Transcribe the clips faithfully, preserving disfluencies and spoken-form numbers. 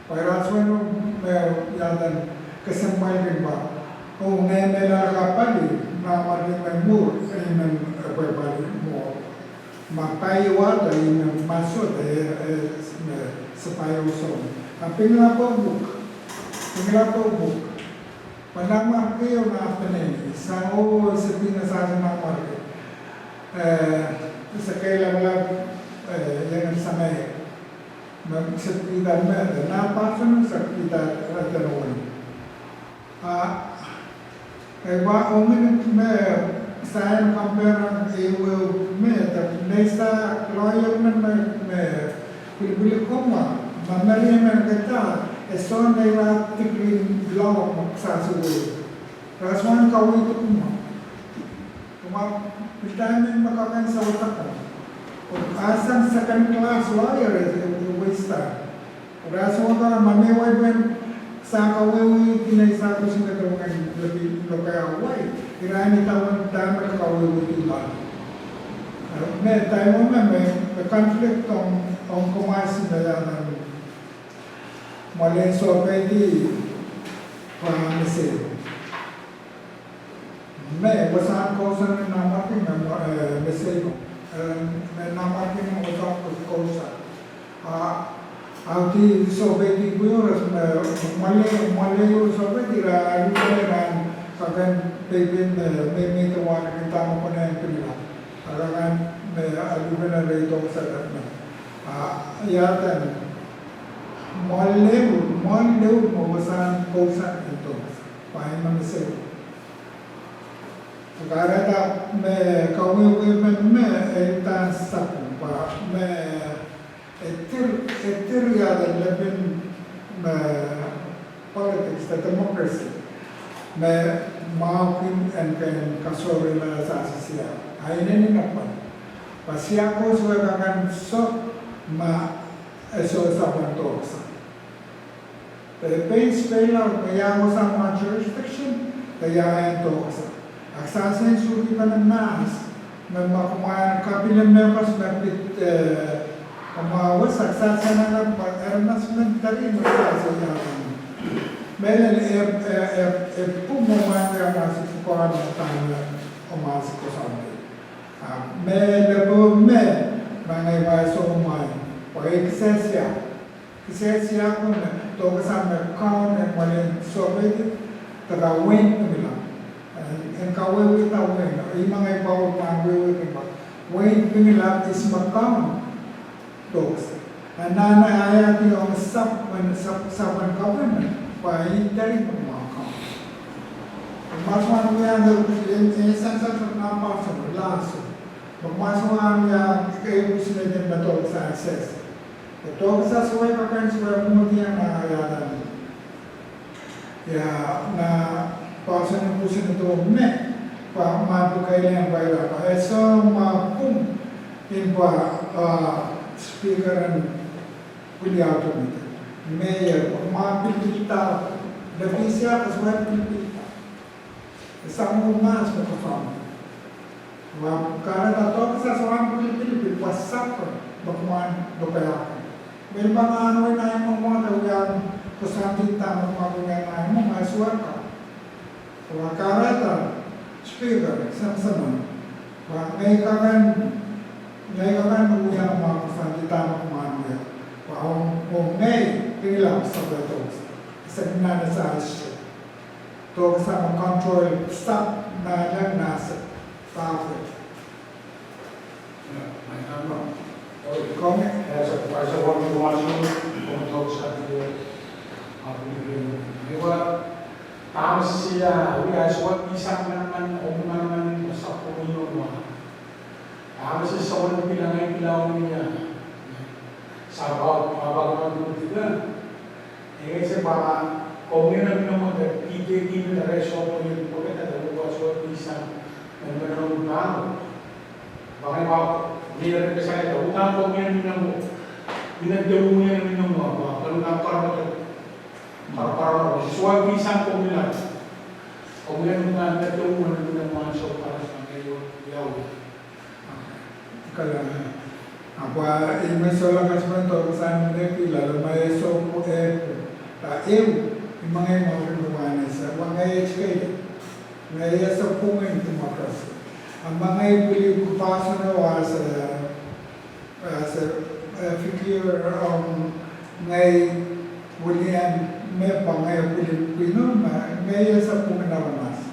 Paira sueno me yadan kesembai rimba. O ne me la kapali, na mari me mur, e me, e, pwe pali mo. Ma pai wata i me maso de, e, me sepai usom. A pingla po buk. Pingla po buk. Panama keu na peneni, sang o sepina sa na marke. Eh, sa kei la la, eh, yang samai. Ma sepina me, na pasun sa kita rata no. Ah, kei ba ongen me sa en compare e we me, ta nesa lawyer me, me, me, Bilbil koma, ma meri me keta, e son de la tikri law ma sa su we. Raswan ka we tu kuma. Kuma, retirement ma ka kan sa wata ko. Asan second class lawyer e, e, e, waste time. Raswan ka ma me we ben, sa ka we we, tina sa ku singa ka we, lebi, lo ka ya we. Ira ni tawan time ka we we tu la. Me time me, me, me conflict on, on kuma singa ya na Malen so pedi pa mesei. Me, wasan kousa na marking me, eh, mesei no. Eh, me na marking me wasan kousa. Ah, auti so pedi kuyoras me, male, male so pedi ra, ayu me ra, kakan pedi me, me, me te wan kita mo konen pila. Kakan me, ayu me ra ito sa me. Ah, ya tan. Mol leu, mol leu mo wasan kousa ento. Pai ma mesei. Agora ta me kawe we me me enta sapu pa me etir etir ya da leben me politics da democracy. Me mau kin en ken kasore na sa sia. Ai neni na pan. Pa sia ko so ka kan so ma eso sa pan toksa. Te pens pela, te ya mo sa ma jurisdiction, te ya en toksa. Aksa sen suri pa na mas, me ma kuma kapila me pas me pit, eh, kuma wes aksa sen na pa er mas men tari me sa se ya. Me le e, e, e, e pum mo ma ya mas ko na ta me o mas ko sa me. Ah, me le po me, ma ngai ba so mai. Pa eksesia. Kise sia kune, toka sa me kaun e malen so pedi, taka wen pingila. En, en ka wewe ta wen, i mangai pau ma wewe pingila. Wen pingila is ma kaun. Toka sa. Anana aya ti ong sap, wen sap, sap wen kaun, pa i teri ma kaun. Mas wan we ando, en, en san san san na paso, laso. Mas wan we a, ke usine den ba toka sa access. Toka sa suai pa kan suai mo dia na ya dan. Ya na pasa ni kusi ni to me pa ma tu kai len bai ra pa eso ma pum in pa, ah, speaker and puli automate. Mayor pa ma pili pili ta. Da pisia pa suai pili pili ta. Esa mo mas mo kafam. Wa kara ta toka sa suan puli pili pili pa sapa ba kuman do kaya. Bel ba ngano na imo mo ta uyan ko santi ta mo ma uyan na imo ma suan ka. Wa kara ta speaker sama sama. Wa ngai kakan ngai kakan uyan ma ko santi ta mo ma uyan. Wa o ngai pila sa ba toka. Sa na na sa isu. Toka sa ma control stop na lang na sa. Powerful. Comment? As a, as a one to one, toka sa dia. Aku ni. Iwa, tama sia, wi a suat pisang man man, om man man, sa pun ino wa. Tama sia sa wan pilang ai pilang nia. Sa ba, ba ba man tu tiga. Ese para komunidad no mo de pide kini de reso po yu po ke ta de lua so pisa en me no tano. Para ba ni re pesa de utan komunidad no mo. Ni de komunidad no mo ba para na para para so pisa komunidad. Komunidad no de komunidad no mo so para sa me yo ya. Kalan. Agua, i me sola kasman to sa ne ki la lo mai so ko e ko. Ta eu, i mangai mo rin mo ane sa, wa ngai e chike. Ngai e sa punga in democracy. A mangai buli ko paso na wa sa, wa sa, eh, figure, um, ngai buli an me pa ngai buli kuino ma ngai e sa punga na mas.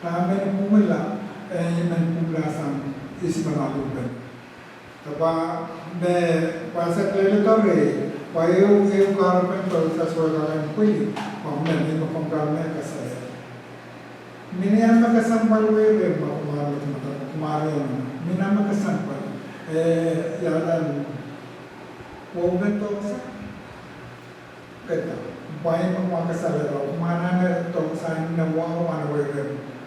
Ta men punga la, eh, men punga la sang isi ma na luben. Taba me pasa klele tore, pa eu, eu karo pen to sa so ka kan puli, pa me ni ma kong karo me ka sa ya. Mini ama ka sampal we re ma kumar ma kumar ya. Mini ama ka sampal. Eh, ya dan. Wo me to sa. Keta, bai ma kua ka sala ro, ma na na to sa na wa wa na we re,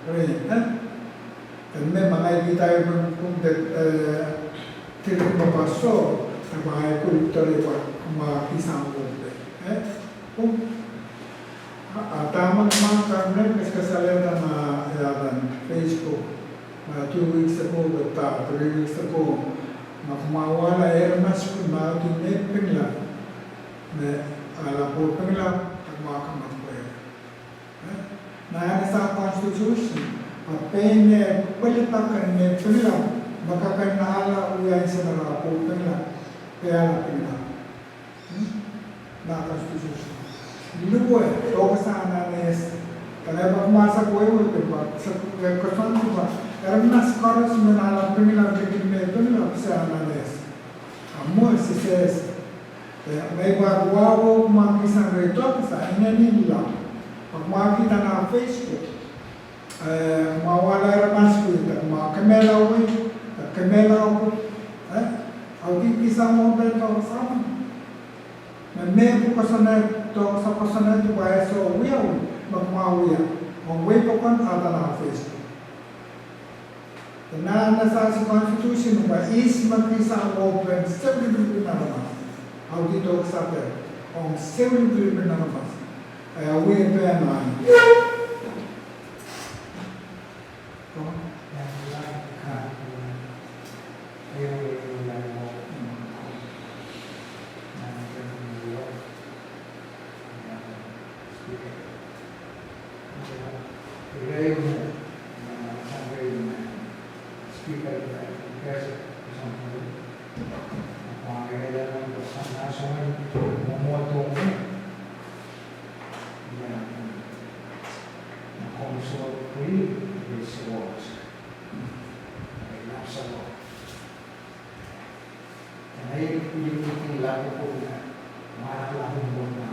re, eh? Ten me mangai kita e pun pun de, eh, tiri mo paso, ta bai ku tore wa, ma ki sa wo de, eh? Pun, a, a, tama ma ka ne, kes ka sala na, na, ya, na Facebook, na two weeks ago, ta three weeks ago, ma kuma wala er mas ku ma tu ne pin la. Me ala bo pengla, tak ma ka mat kwe. Eh? Na ana sa constitution, a pene pele pa kan me pengla, maka kan na ala uya insa na ala bo pengla, pe ala pengla. Hmm? Na constitution. Luwe, toka sa ana nes. Kala ba kuma sa kwe we pe ba, sa kwe kasan ba. Era nas koras me na ala pengla, me pengla, sa ana nes. Amu si ses. Mai ba guawo kuma kisan re toka sa ina ni la. Kuma kita na Facebook. Kuma wala era mas kita kuma kemela wi, kemela wi. Au ki kisan mo be toka sa ma. Me me ku kosone toka sa kosone tu ba eso wi au, ma kuma wi au. Mo wi pokon ada na Facebook. Na, na sa si constitution ba is ma kisa open seuli bilbil na mas. Au di toka sa pe. Om seuli bilbil na mas. Ai au e pe na. Ena e pidi miti lagu pun na, mara lagu pun na.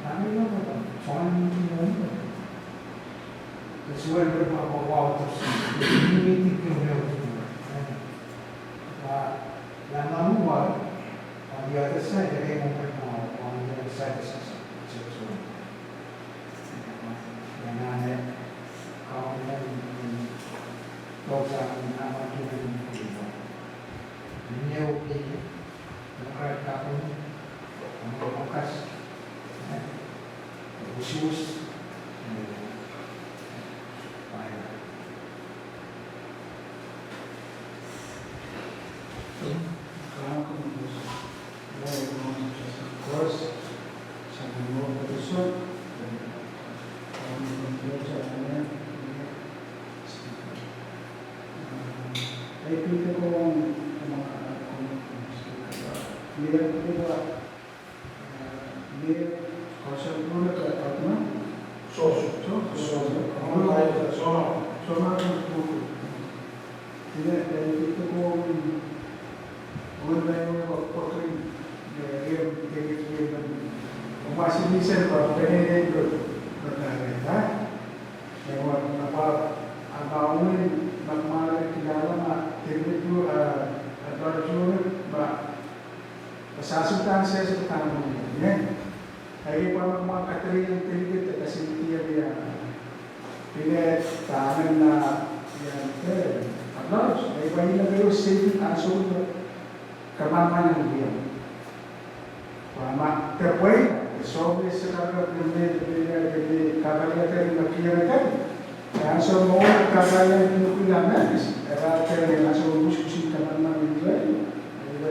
Kami lagu pun, soal miti lagu pun. Kesuai berapa bawa terus, miti ke meu. Ba, yang lalu ba, ba dia terus saya jadi mau berapa, ba dia terus saya terus. Yang ane, kau ni, kau jangan nama tu yang berubah. Niña ubi, mukai kapun, mukai bakas, eh, usus, eh, paya. Kamu kamu usus. Of course, sa mo ko usus, eh, kamu kamu usus, eh, Ai pite ko, mira, pite ko, mira, konsel pula ka, ka, no? Sosu. So, so, so. Sosu. Sosu. Sosu. Mira, ai pite ko, Gol na yung pagpakring, eh, yung, yung, yung, yung, yung masinisin ba, pengen yung, ha? Yung, apa, ang kaungin, magmahal, kilala na, tingin ko, ah, at parang ba, pasasuntan siya sa tanong niya. Ai pa magmahal, Katrina, tingin ko, kasi hindi yan, yan. Pine tangan na yan te, aplaus. Ai ba ina pero safety answer ko kaman man ang diyan. Pama te pwe, te sobre se kaka pine, pine, pine, kaka ya te na kira te. Answer mo kaka ya ni kula metis. Era te answer mo kuskusi kaman man ang diyan. Ai ba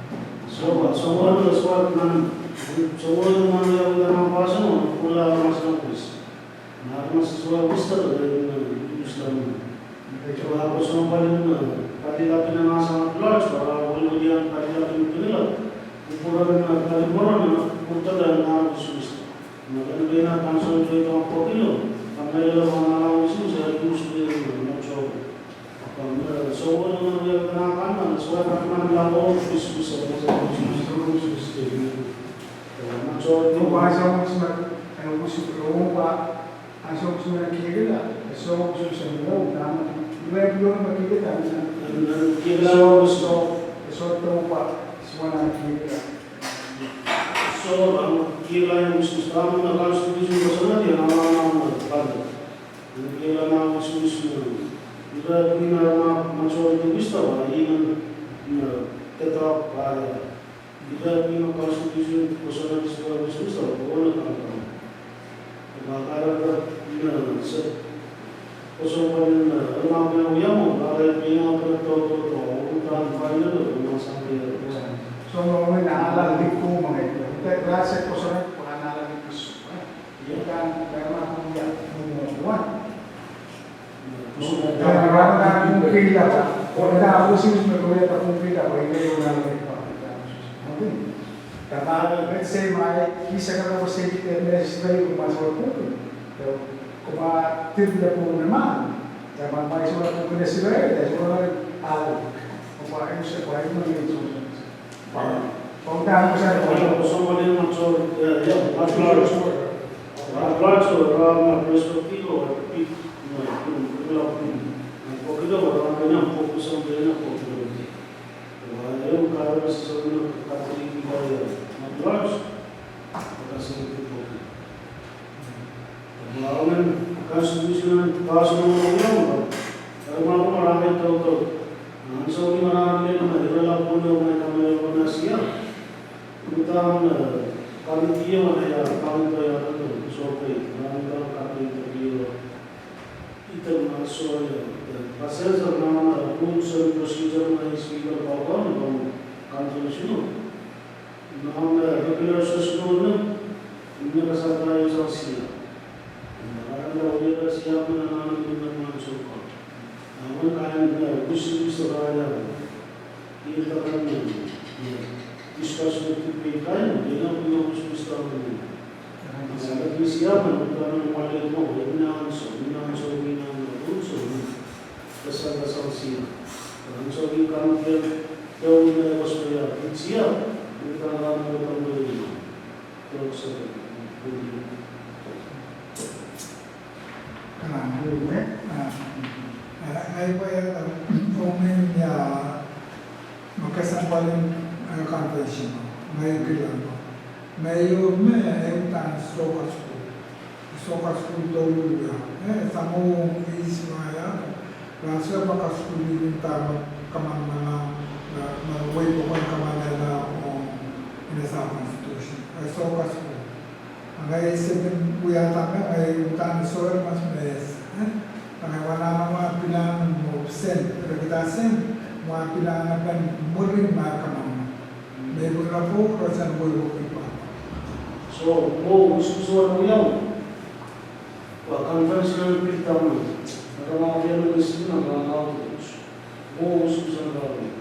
So, so wala so wala man, so wala man ya wala man pasan, wala mas na pus. Na mas so wala wista, wala wista. So wala ko so wala na, pati la pina na sa na pula, so wala wala dia pati la pina pina la. Pura na pati moro na, purta da na wala wista. Makan bena kanson joi tong kokilo, kamela wana la usu sa tu suli na cho. Kamela so na ya kana kana so ya kana la o bisu sa na cho. Ni wa sa mo sma, ano ko si pro wa, aso ko sma kiri la, so ko sma mo na, ni wa yo ma kiri ta na. Kiri la so so to wa, so na kiri la. So, ang kira yang gusto sa amin na constitution ko sana dia nama nama pala. Ang kira na gusto gusto na. Ira pina na majority gusto ba, inan na tetap ba. Ira pina constitution ko sana gusto gusto ba, ko na kang kang. Ba kara na sa Kosong panin, eh, alam yang uyamo, bagay pina pina to to to, utan final, eh, masang dia. So, mga na ala liku mga ito. Kita klase kosong pa na ala liku. Iya. Kan, karena aku ya, punya buat. Karena aku kira, kalau dah aku sih, sebenarnya tak mungkin apa ini yang nanti. Tama, let's say, mai, kisa ka ko sei ki te mes dai ko mas ko ko. Ko ba tip da ko na man. Tama, mai so ko na sila, da so na al. Ko ba en se ko ai no ni so. Ko ta ko sa ko. Ko so ko ni ma so, ya, ya, at large. At large, ra ma perspective, pi, na, ko la pi. Ko kida ko ra na ko ko so na ko. Wa, e un kara na sasana Katoliki ba ya, ma Blanche, ba kasi ni Katoliki. Wa, amen, constitution, paso na mga yaw, kara mga marami tau-tau. Ang sa mga marami na, ira la po na mga kamay ko na siya. Utang, eh, panitia man ya, panitia ya, ano, so, okay, marami tau Katoliki. Ita na so ya, pasensia na, na rules and procedure na speaker pa ba, na kanto sino. Na, na regular session na, na kasata ya sa siya. Na, na regular siya na, na, na, na, na, so pa. Na, man kaya na, gusto, gusto kaya. Ita kan, eh, discussion tu pe kan, ina pina kuskus ta kan. Sa ka kisiya man, kan wale mo, ina anso, ina anso, ina anso, ina anso, ina anso, ina anso, ina anso, Io, mi na gospel ya, it's here. Mi na gospel ya. Io, so, good. Kana, good, eh? Ah, eh, ngai pa ya, omen ya, makasan paling, eh, confession, ngai kila. Ngai yo me, eh, tan so kasku. So kasku tolu ya. Eh, samo isi ma ya. Lasa pa kasku ni tama kaman mana, na, na wei pokon kaman na, o, ina sa constitution. Eh, so kasku. Angai seven kuya tame, angai utan soer mas mes, eh? Angai wana nama pilan mo sen, pero kita sen, mo pilan na pen murin ma kamang. Me bula po, rosan bui bui pa. So, mo usu so na uyau. Wa conventional pil tamu. Naka ma dia no sina na na usu. Mo usu so na uyau.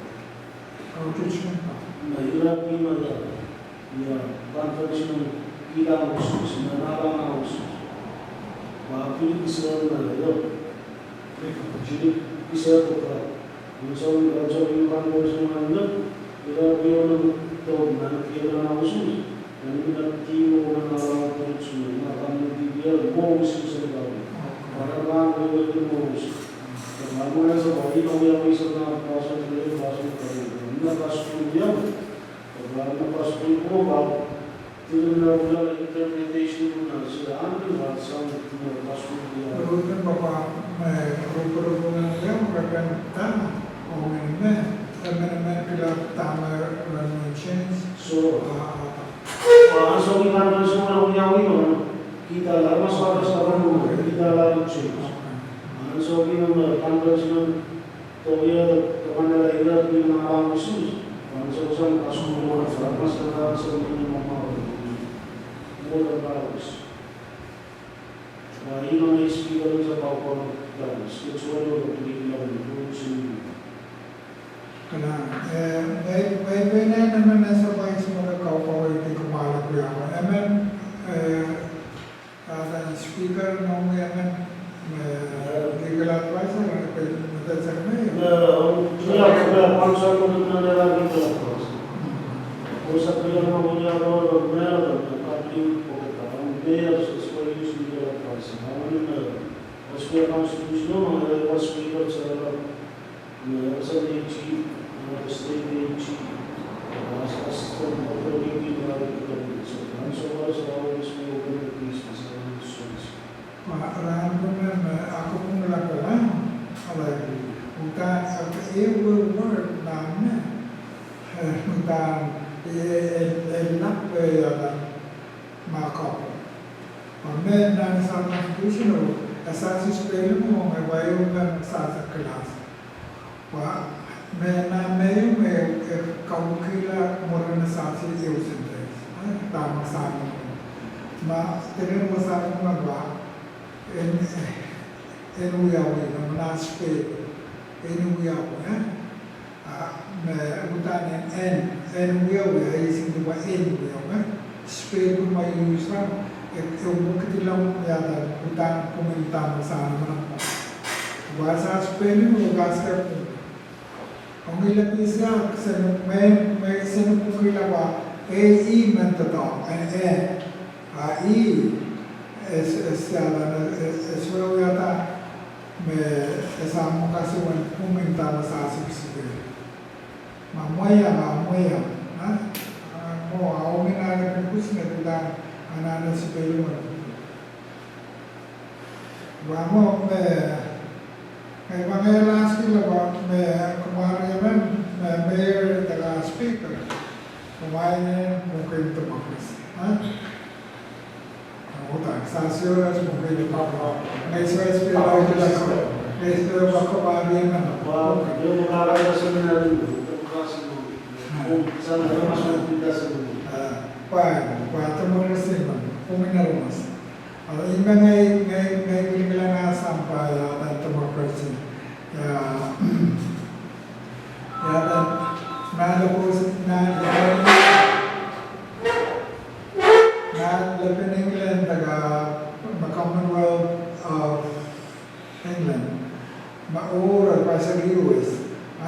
Outreach member. Na ira pima da. Ya, ban traditional ila usus, na naba na usus. Ba pili kisa na yo. Jini kisa toka. Nusau ni raja ni ban traditional na yo. Ira pima na to na kira na usus. Na ni na timo na na outreach na kami di dia mo usus na ba. Para ba mo usus. Kami na sa ba ina mo ya mo isa na pastor na pastor na pastor ya. Programa pastor ko ba, tira na bula interpretation ko na sira anu ba sang na pastor ya. Pero tem papa, eh, pero, pero ko na dia, pero kan tama, o men, men, men, men, kila tama, men, men change. So, ah, ah, ah. Ba, so ni kan so na uya uya, kita la mas ora sa ran mo, kita la change. Okay. Ah, so ni na kan so Todavía, de manera ira, ni na ba Jesús. Kuandu sa usa na pastor, sa mas kata sa ni na mama. Mo da ba Jesús. Ba ina na speaker sa ba ko da, spiritual lo ko ni na ko sin. Kana, eh, eh, eh, eh, na, na, na, sa ba Jesús mo da kau kau iti ko mala ko ya. Amen. Eh, As a speaker, no, mi amen, eh, legal advisor, eh, pe, mata sa kami. Na, um, sila, sila, pansa ko na nila legal advisor. Ko sa kaya mo ko ya ko na, na, na, public ko ka, um, mayor, so, so, use legal advisor. Amun, eh, as per constitution, no, eh, was speaker, sa, Na S M A G, na state A G, na assistant authority, na, so, so, so, Wa, ran ko na, na, ako pun la ko la, ala, uta, ako, e, we, word, na, na, uta, e, e, e, na, e, ya, na, ma, ko. Wa, me, na, na, sa, constitution, o, asa, si, spell, mo, me, wa, yo, na, sa, sa, class. Wa, me na meiu me, e, kau kila mora na sasi eu sentence. Eh, tama sani. Ma, tene mo sani ma ba, en, en wiawi, na mana spe, en wiawi, eh? Ah, me, utan en, en, en wiawi, ai sin ba en wiawi, eh? Spe ku ma yusa, e, e, bukit ilang yada, utan kumintan sana mana. Bahasa Spain ni bahasa ku. Ong ila bisa, sen, me, me, sen ku kila ba, e, i, men to to, e, e. A, i, es, es, yada, es, es, yada, me, es, amo kasi wan, kumintan sana sasi bisi. Mamoya, mamoya, ha? Ah, mo, a omen ana kukus ne kudan, ana ana sipelu mo. Wa mo, me, me, me, me, last kila wa, me, kumari men, me, mayor, the last speaker. Kumari ne, mungkin tu bagus, ha? Utan, sa señora es mujer de Pablo. Eso es que la otra. Eso es bajo barrio, hermano. Wow, yo no hablaba de eso ni nada. Ah. Sa na mas komplikasi. Ah, pa, pa, tamo na sima, kuminaro mas. Ala, inda ngai, ngai, ngai, bilikila na sampaya, dan tamo kasi. Ya,